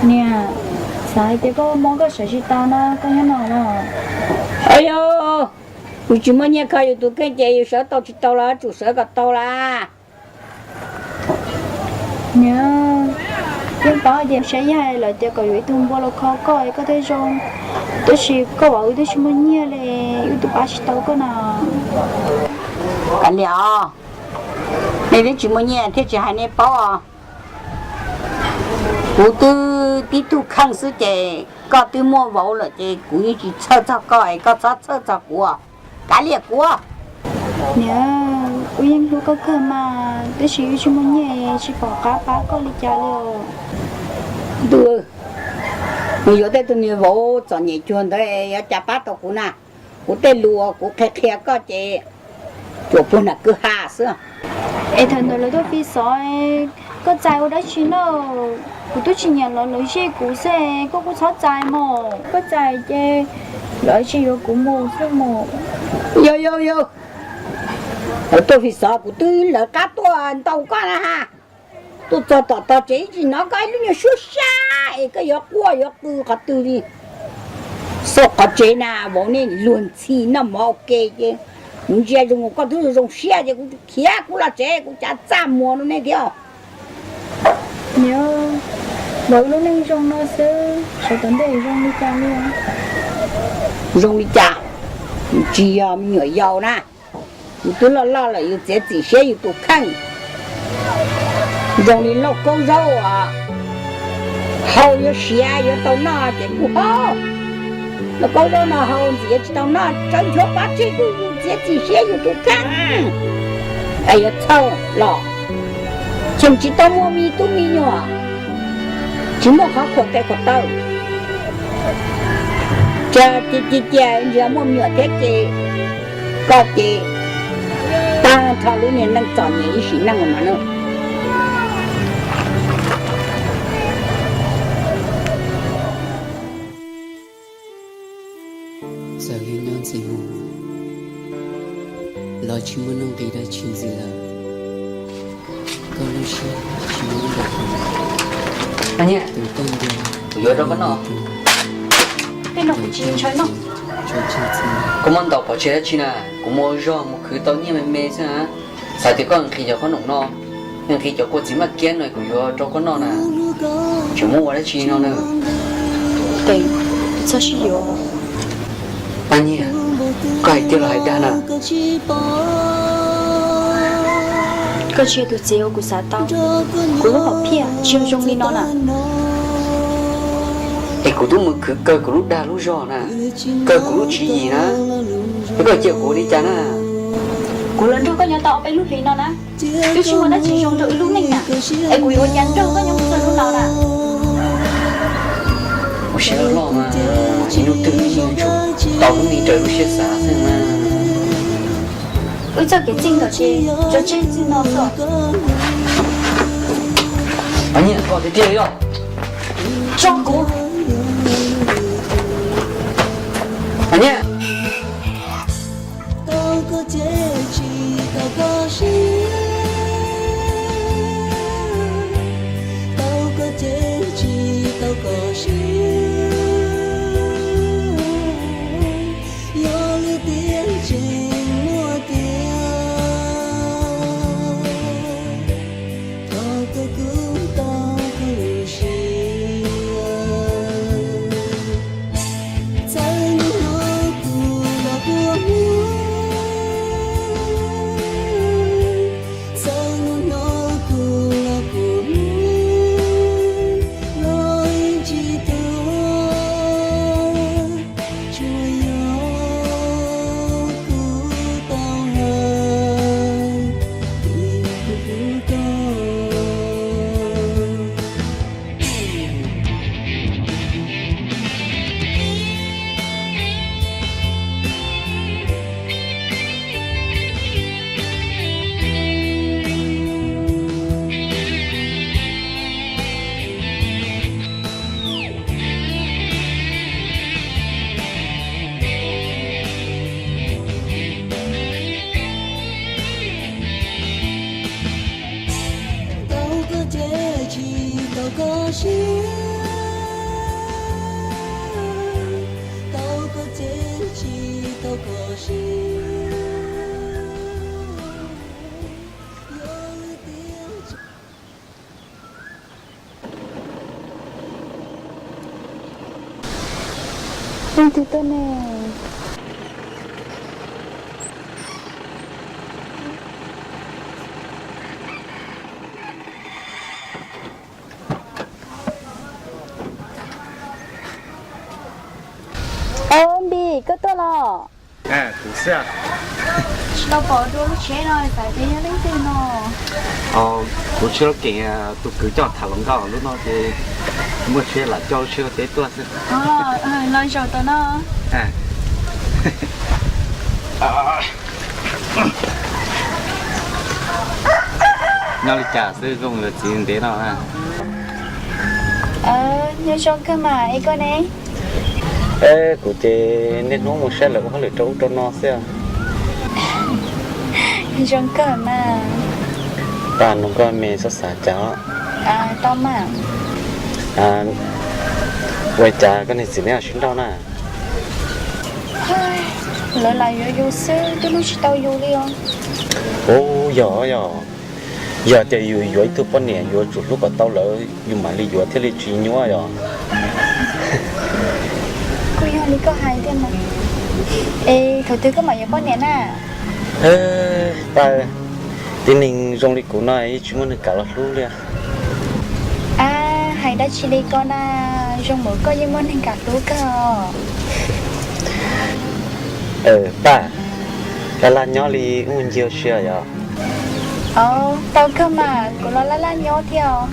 Niam, xav hais tias koj mob koj sawv tsis tau na, koj nyob no los? Yog, yus tsis muaj nyiaj kho yus tus kheej ces yus sawv tau tsis tau los tsum sawv kom tau las. Niam, yeej paub tias saib yog lawv tias kom yuav ib tug npua los kho koj es koj thiaj zoo, tab sis koj vauv wb twb tsis muaj nyiaj li, wb twb pab tsis tau koj na. Kav liam os, nej twb tsis muaj nyiaj thiaj tsis hais nej paub os. Kuv twb tib tug kheej xwb ces koj twb muaj vauv lawm ces kuv yeej tsis txhawj txog koj es koj txhob txhawj txog kuv. Kav liam kuv. Niam, kuv yeej hlub koj kawg mas, tab sis wb tsis muaj nyiaj tsis pom qab pab koj li cas li os. Ntuj, mus yuav tej tug niag vauv txom nyem cuag ntawd yuav cas pab tau kuv na. Kuv tej lus uas kuv qhia qhia koj ces cuam puag nram kwj ha xwb. Es thaum ntawd lawv tuaj fi xov, koj txais ua dab tsi na? Kuv twb tsis nyiam lawv, lawv zij kuv xwb, koj kuj txhob txais mog. Koj txais ces lawv tsis yuav kuv mus xwb mog. Yog yog yog, lawv tuaj fi xov kuv twb lawv qab tuaj ntaus koj na ha. Tuaj txog tom tog tsev tsis hnov koj ib lub nyuag suab sab es koj yuav quaj yuav qw qhov twg li. Xauj qhov tsev na, vauv nej luag ntxhi noj mov ua ke ces kuv ntsia zoo koj twb zoo siab ces kuv khiav kuv los tsev, kuv cav txaj muag rau nej thiab. Niam, vauv lub neej zoo no xwb, sawv tom ntej zoo li cas li? Zoo li cas? Tsis yog me nyuam yaus na, yus twb loj loj lawm yus txiav txim siab yus tus kheej. Zoo li lauj kaub zaub uas hau yuav siav yuav tau noj ces kuj hau. Lauj kaub zaub no hau ntxim yuav tsis tau noj, tsawv nchuav pov tseg kuj yus txiav txim siab yus tus kheej. Es yuav txhawj los cheem tsis tau muaj me tub me nyuam, tsis muaj qhov khuam tes khuam taw. Cia cia cia cia ntsia muaj me nyuam thiab ces koj ces tag nrho lub niag neej txom nyem ib sim neej no na. Txawm yog nyob ntxiv mus los tsis muaj nuj nqis dab tsi ntxiv lawm. Koj lub siab tsis muaj ntawm kuv. Nyiaj, kuv yuav rau koj noj. Koj muab ntaus pov tseg dab tsi na? Kuv mus ua zog mus khwv tau nyiaj me me xwb na. Xav tias koj nqhis cov qhob noom no, nqhis cov kua txiv maj kiab no kuv yuav rau koj noj na. Tseem muab ua dab tsi no na? Txhob sib yuav. Paj Nyiag, koj hais tiag los hais dag na? Koj tsis yog tus txiv uas kuv xav tau, kuv lub hom phiaj tsis yog zoo li no na. Es kuv twb mus khwv kawg kuv lub dag lub zog na, kawg kuv lub tswv yim na, es koj cia kuv li cas na? Kuv los nrog koj nyob tau ob peb lub hlis no na, twb tsis muaj dab tsi zoo rau wb lub neej na, es kuv yuav ua cas nrog koj nyob mus txog hnub laus na? Ua siab loj mas, ib hnub twg yeej yuav tsum tau lub neej raws lub siab xav xwb mas. Wb txoj kev txij nkawm ces tso tseg txij no xwb. Paj Nyiag, koj tiag tiag li los? Tso kuv. Paj Nyiag. Tau koj ces tsis tau koj siab. Leej twg tuaj ne? Ov, Npis, koj tuaj los? Kuv xwb. Tsis tau pom dua lub tsheb no, xav tias yog leej twg no. Kuv tsheb lub keem, tus kwv coj tham hluas nkauj lub no ces muaj tsheb lam coj lub tsheb ua teb tuaj xwb. Los zaum tom no. Nyob li cas xwb, zoo yuav txiv ntev no? Nyob zoo kawg mas, es koj ne? Kuv ces niaj hnub mus saib lawv ua hauj lwm rau ub rau no xwb. Zoo kawg mas. Paj, nug koj me, txhob xav cas. Tau mas. Ua cas koj niag txiv neb ho sib nrauj na? Lawv lam yuav yus xwb, twb hlub tsis tau yus li os. Ub, yog, yog, yog tias yus yuav ib tug poj niam yuav tsum hlub kom tau lawv yus mam li yuav thiaj li tsis nyuaj yom. Kuj yog li koj hais thiab mas. Es thaum twg koj mam yuav poj niam na? Paj, tib neeg zoo li kuv no yeej tsis muaj neeg kam los hlub li. Ab, hais dab tsi li koj na, zoo npaum koj yeej muaj neeg kam hlub kawg os. Paj, laj laj nyob li wb mus ncig ua si yom. Tau kawg mas, kuv los laj laj nyob thiab os.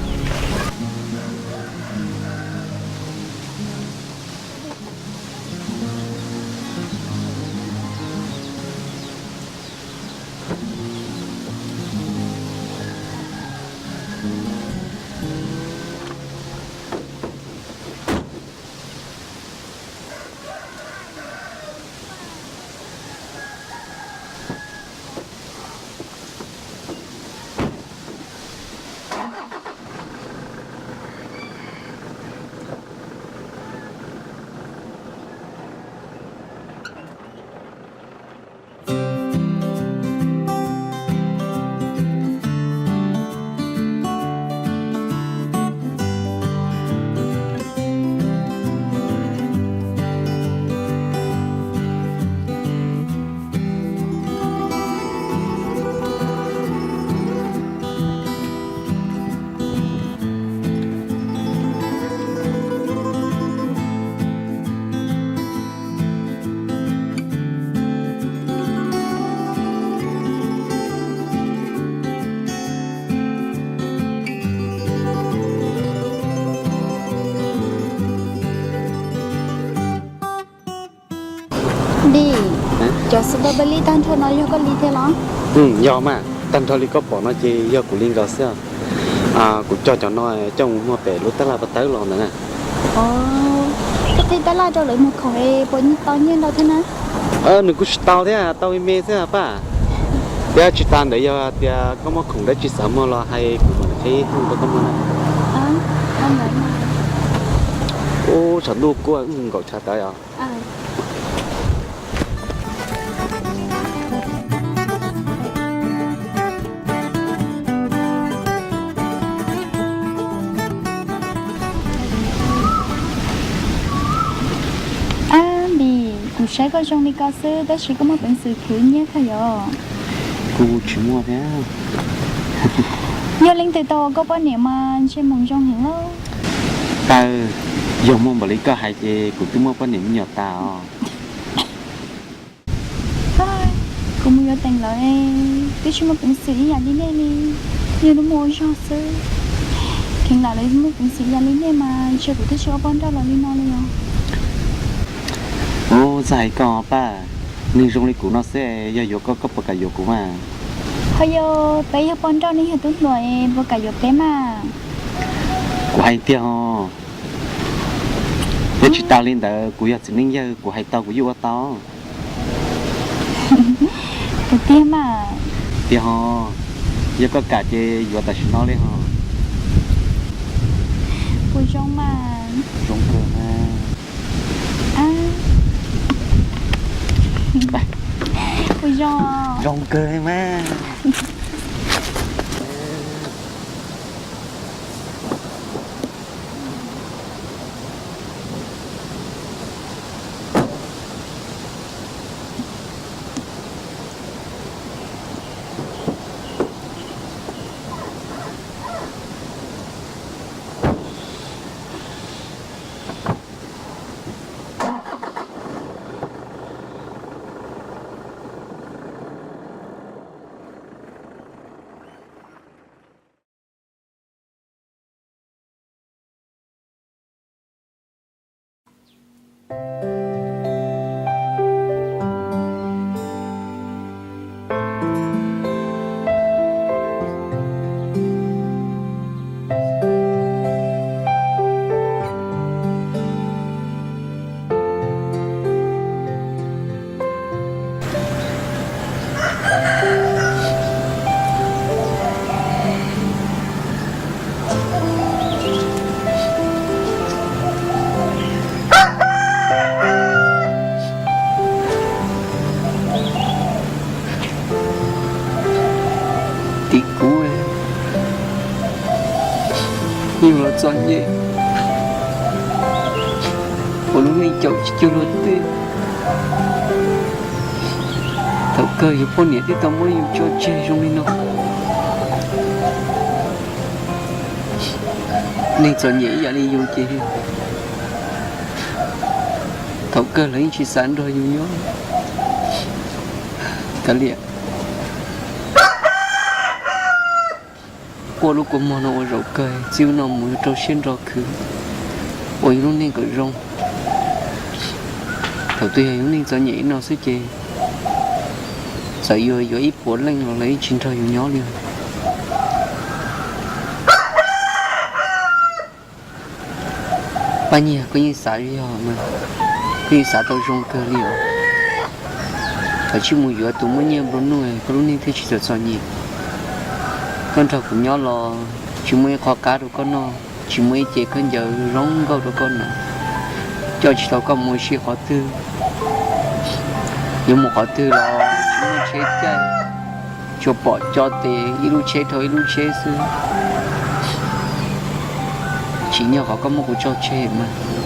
Dim, cov xav tau peb li tag nrho no yog koj li thiab los? Yog mas, tag nrho li koj pom no ces yog kuv li nkaus xwb. Kuv coj cov no coj mus muag pem lub tab laj pov tawb los ntawd na. Koj qhib tab laj rau lawv mus khoom es puas tau nyiaj ntau thiab na? Nws kuj tsis tau thiab, tau me me xwb Paj. Thiab tsis tas ntawd yog tias koj muaj khoom dab tsi xav muag los hais kuv mam li qhib rau koj muag na. Ub, tshav ntuj kuj nkaum tshav tawv os. Ab Npis, kuv saib koj zoo li ko xwb tab sis koj muaj peev xwm khwv nyiaj kawg yom. Kuv tsis muaj thiab. Yog leej twg tau ua koj poj niam mas ntshe mus zoo heev lauj. Taw, yog muaj npaum li koj hais ces kuv twb muaj poj niam me nyuam tas os. Kuv mus yuav teem lawm, twb tsis muaj peev xwm ib yam li nej li, yog lub mus ua zog xwb. Kheev lam lawv muaj peev xwm ib yam li nej mas ntshe kuv twb tsis ua poj nrauj los li no li os. Ub, txhob hais koj Paj, neeg zoo li kuv no xwb yog yuav koj koj puas kam yuav kuv mas? Ho yog peb yog poj nrauj nej yog tub hluas puas kam yuav peb mas? Kuv hais tiag os. Yog tsis tas li ntawd kuv yog txiv neej yawg kuv hais tau kuv yeej ua tau. Kuv tiag mas. Tiag ho, yog koj kam ces yuav tam sim no li ho. Kuv zoo mas. Zoo kawg mas. Kuv zoo. Zoo kawg li mas. Tim kuv, yus los txom nyem, ua lub neej caum tsis cuag luag tej. Thaum kawg yus poj niam twb tau muab yus tso tseg zoo li no. Neeg txom nyem ib yam li yus ces thaum kawg lawv yeej tsis xav nrog yus nyob. Kav liam, quaj lub kua muag no ua zaum kawg, txij hnub no mus rau siab ntso khwv, ua yus lub neej kom zoo. Thaum twg yog yus lub neej txom nyem li no xwb ces txawm yuav yuav ib puas leej los lawv yeej tsis nrog yus nyob li. Paj Nyiag, koj yeej xav yog mas, koj yeej xav tau zoo kawg li os. Koj tsis mus yuav tus muaj nyiaj nplua nuj, koj lub neej thiaj tsis txom txom nyem. Koj nrog kuv nyob los tsis muaj ib qho qab rau koj noj, tsis muaj ib ce khaub ncaws zoo nkauj rau koj hnav, coj tsis tau koj mus ua si qhov twg. Yuav mus qhov twg los tsis muaj tsheb caij, tsuas pom co tes ib lub tsheb dhau ib lub tsheb xwb. Tsim nyog qhov koj muab kuv tso tseg mas.